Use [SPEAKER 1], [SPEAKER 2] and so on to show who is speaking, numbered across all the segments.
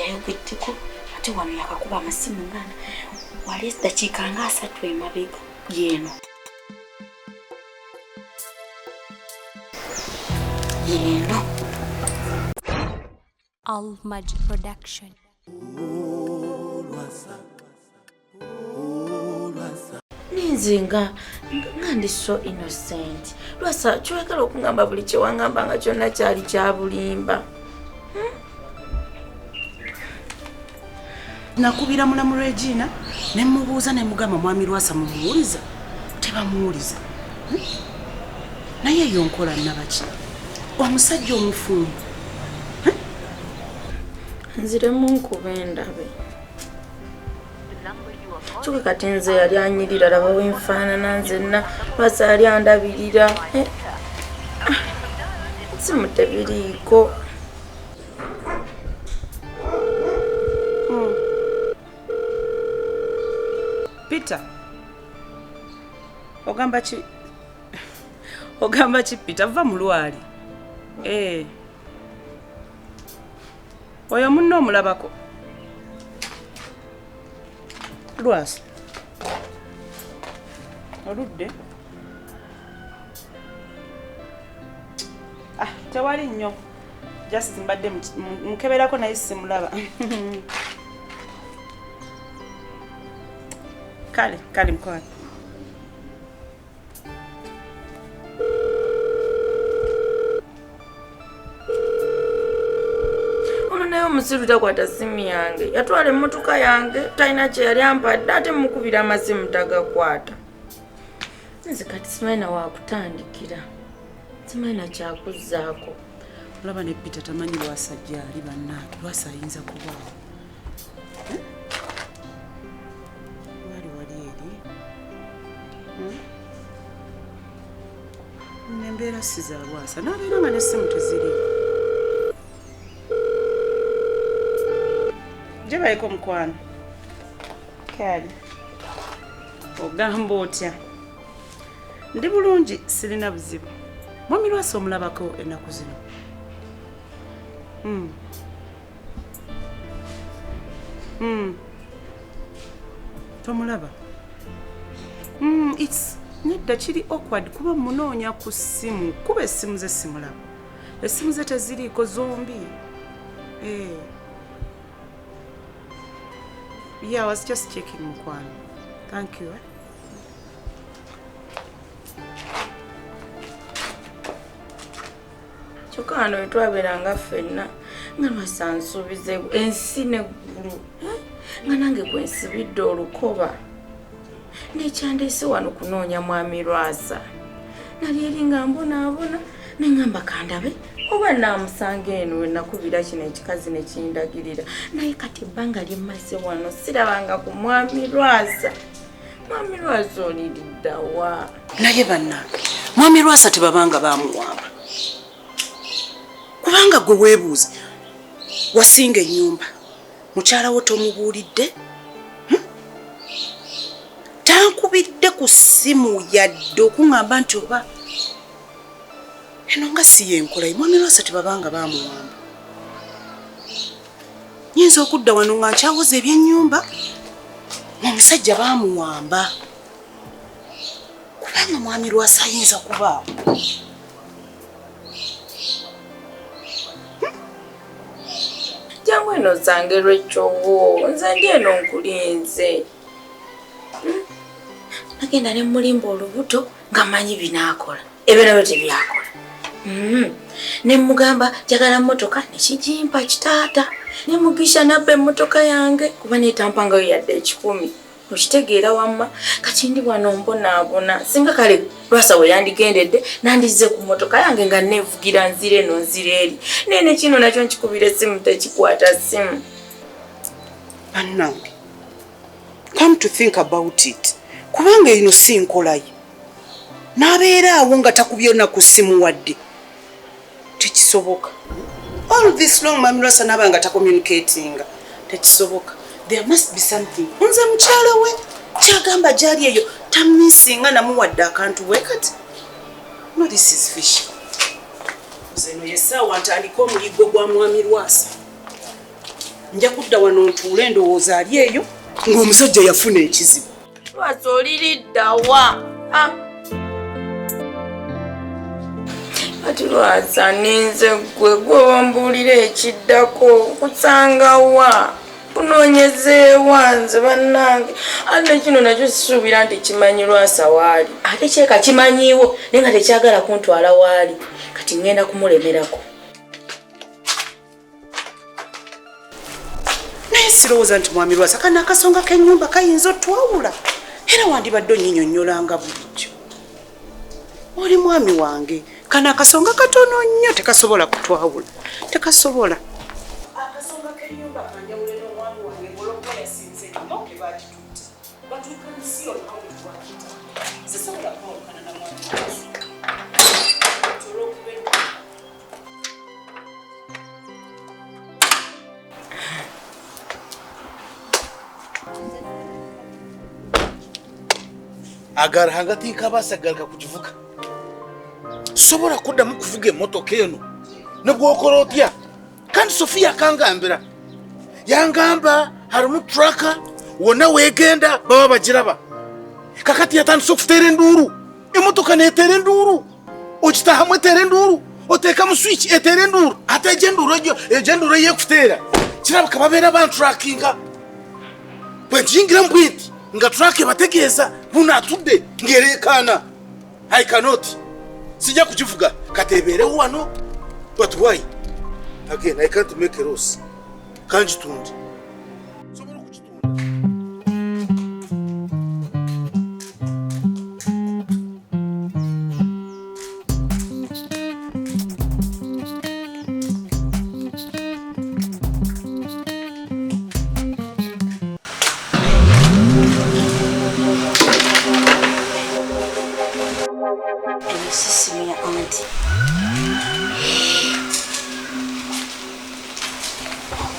[SPEAKER 1] yayogeddeko ate wano yakakuba amasimu ngana wali eddakiika nga 30 emabega yeeno yeeno.
[SPEAKER 2] Almaj Production.
[SPEAKER 1] Ninze nga ndi so innocent. Lwasa kyoyagala okungamba buli kye wangamba nga kyonna kyali kya bulimba.
[SPEAKER 3] Nakubira mulamu Regina ne mubuuza ne mugamba mwami Lwasa mumuwuliza tebamuwuliza. Naye eyo nkola nabaki omusajja omufumbo.
[SPEAKER 1] Nziremu nkuba endabe. Kyokka kati nze yali anyirira laba wenfaanana nzenna Lwasa yali andabirira. Simu tebiriiko.
[SPEAKER 3] Peter, ogamba ki? Ogamba ki Peter? Va mu lwali. Oyo munno omulabako. Lwasa. Oludde? Ah, tewali nnyo. Just mbadde mukeberako naye simulaba. Kale, kale mukwano.
[SPEAKER 1] Ono naye omusiru takwata simu yange. Yatwala emmotoka yange, talina kye yali ampadde ate mukubira amasimu tagakwata. Nze kati simanyi na waakutandikira. Simanyi na kyakuzzaako.
[SPEAKER 3] Olaba ne Peter tamanyi Lwasa gy'ali bannange. Lwasa ayinza kubaawo. Wali wali eri. Embeera si za Lwasa. N'abeera nga n'essimu teziri. Gyebaleko mukwano. Kale. Ogamba otya? Ndi bulungi sirina buzibu. Mwami Lwasa omulabako ennaku zino. Tomulaba? It's nedda kiri awkward kuba munoonya ku ssimu, kuba essimu ze simulaba. Essimu ze teziriiko zombi. Yeah, I was just checking mukwano. Thank you.
[SPEAKER 1] Kyokka wano we twabeeranga ffenna nga Lwasa nsuubiza ensi n'eggulu, nga nange gwe nsibidde olukoba. N'ekyandeese wano kunoonya mwami Lwasa. Nali eri nga mbonaabona, ne ŋŋamba kandabe oba naamusanga eno we nakubira kino ekikazi ne kindagirira. Naye kati ebbanga lye mmaze wano sirabanga ku mwami Lwasa. Mwami Lwasa oliridda wa?
[SPEAKER 3] Naye bannange, mwami Lwasa tebabanga baamuwamba. Kubanga gwe weebuuza, wasinga ennyumba, mukyala wo tomubuulidde? Tankubidde ku ssimu yadde okuŋŋamba nti oba eno nga si y'enkola ye. Mwami Lwasa tebabanga baamuwamba. Nnyinza okudda wano nga nkyawoza ebyennyumba, omusajja baamuwamba. Kubanga mwami Lwasa ayinza kubaawo.
[SPEAKER 1] Jangu eno osange lwekyowo, nze ndi eno nkulinze. Nagenda ne mulimba olubuto nga mmanyi binaakola. Ebyo nabyo tebyakola. Ne mugamba njagala mmotoka ne kigimpa kitaata. Ne mugisha nabba emmotoka yange kuba neetampangayo yadde 1,000. Okitegeera wamma kati ndi wano mbonaabona. Singa kale Lwasa we yandigendedde nandizze ku mmotoka yange nga neevugira nzira eno nzira eri. Naye ne kino nakyo nkikubira essimu tekikwata ssimu.
[SPEAKER 3] Bannange, come to think about it, kubanga eno si nkola ye. N'abeera awo nga takubye na ku ssimu wadde. Tekisoboka. All this long Mwami Lwasa n'aba nga tacommunicatinga. Tekisoboka. There must be something. Nze mukyala we kyagamba gy'ali eyo tamisinga namuwadde akantu bwe kati. No, this is fishy. Nze eno ye ssaawa ntandike omuyiggo gwa Mwami Lwasa. Nja kudda wano ntuule endowooza ali eyo ng'omusajja yafuna ekizibu.
[SPEAKER 1] Lwasa oliriddawa? Kati Lwasa ninze ggwe gwe wambuulira ekiddako kusangawa kunoonyezeewa nze bannange ate kino nakyo sisuubira nti kimanyi Lwasa waali ate kyeka kimanyiiwo naye nga tekyagala kuntwala waali kati ŋŋenda kumulemerako.
[SPEAKER 3] Naye sirowooza nti mwami Lwasa kano akasonga k'ennyumba kayinza otwawula era wandibadde onnyinyonnyolanga bulijjo. Oli mwami wange, kano akasonga katono nnyo tekasobola kutwawula, tekasobola. Akasonga k'ennyumba kanjawule n'omwami wange olw'okuba yasinze nnyo ke baagitutte. Batuuka nsi yonna olwakita. Sisobola kwawukana na mwami wange.
[SPEAKER 4] Agarahanga tinkabaasa kugaruka kugivuga. Sobola kuddamu kuvuga emmotoka eno ne bw'okola otya. Kandi Sofiya akangambira yangamba harimu turaka wonna weegenda baba bagiraba. Kakati yatandise okuteera enduuru, emotoka neeteera enduuru, ogitaahamu eteera enduuru, oteekamu switch eteera enduuru, ate egyo enduuru egyo egyo enduuru ei erikuteera kirabika babeera banturakinga. Bwe ngiyingiramu bwenti nga turaka ebategeeza bunu atudde ng'ereekaana. I cannot. Sijja kugivuga kati ebeerewo wano but why? Again, I can't make a loss. Kangitunde. Nsobola okugitunda.
[SPEAKER 1] Eno si ssimu ya anti.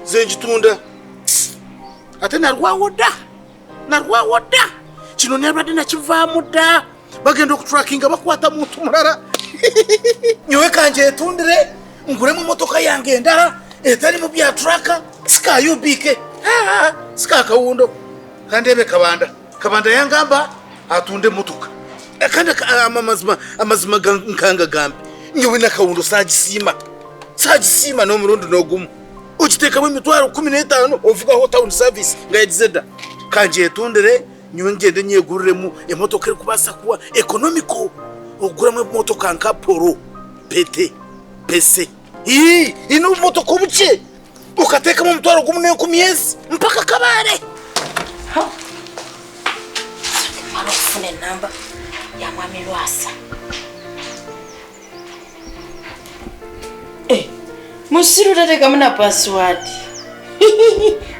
[SPEAKER 4] Nze ngitunda ate narwawo dda, narwawo dda, kino nabadde nakivaamu dda. Bagenda okuturakinga bakwata muntu mulala. Nyowe kangyetundire nguremu motoka yange endala etali mu bya turaka, sika UBK, sika akawundo. Kandebe Kabanda, Kabanda yangamba atunde motoka. Kandi amazima amazima nkanga gambi nyowe nakawundo sagisiima, sagisiima n'omurundi n'ogumu. Ogiteekamu emitwaro 15 ovugaho town service nga yagize dda. Kangyetundire nyowe ngende nyeguriremu emotoka erikubaasa kuba economical, okuguramu emotoka nka Polo, Pete, Pese. Ii, ine obumotoka obukye okateekamu omutwaro gumu n'enkumi ezi mpaka Kabale.
[SPEAKER 1] Mala okufuna enamba ya mwami Lwasa. Musiru tateekamu na password.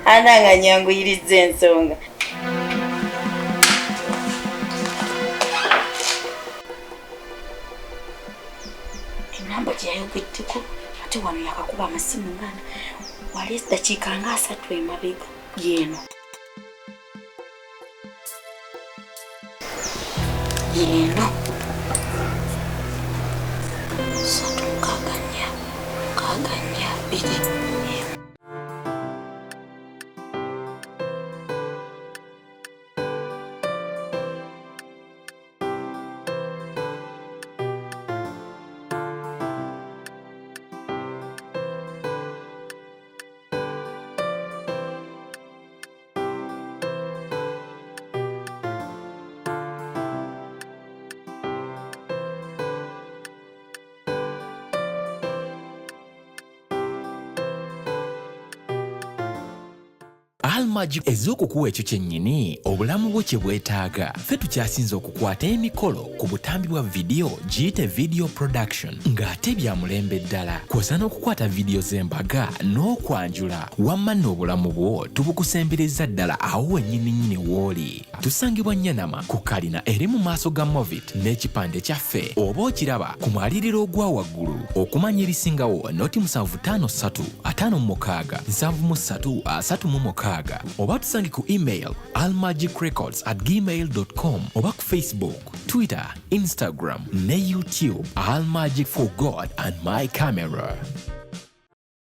[SPEAKER 1] Ananga nyanguyirizza ensonga. Enamba gye yayogeddeko ate wano yakakuba amasimu ngaana wali eddakiika nga 3 emabega yeeno. Yeeno. 3 6 4 6 2.
[SPEAKER 5] Almajid ez'okukuwa ekyo kyennyini obulamu bwo kye bwetaaga. Ffe tukyasinze okukwata emikolo ku butambi bwa vidiyo giyite video production ng'ate bya mulembe ddala, kw'ossa n'okukwata vidiyo z'embaga n'okwanjula. Wamma nno obulamu bwo tubukusembereza ddala awo wennyini nnyini w'oli. Tusangibwa Nyanama ku kalina eri mu maaso ga Movit n'ekipande kyaffe oba okiraba ku mwaliiriro ogwa waggulu. Okumanya ebisingawo noti 753 56 73 36 oba tusange ku email almagicrecords@gmail.com oba ku Facebook, Twitter, Instagram ne YouTube. Almagic for God and my camera.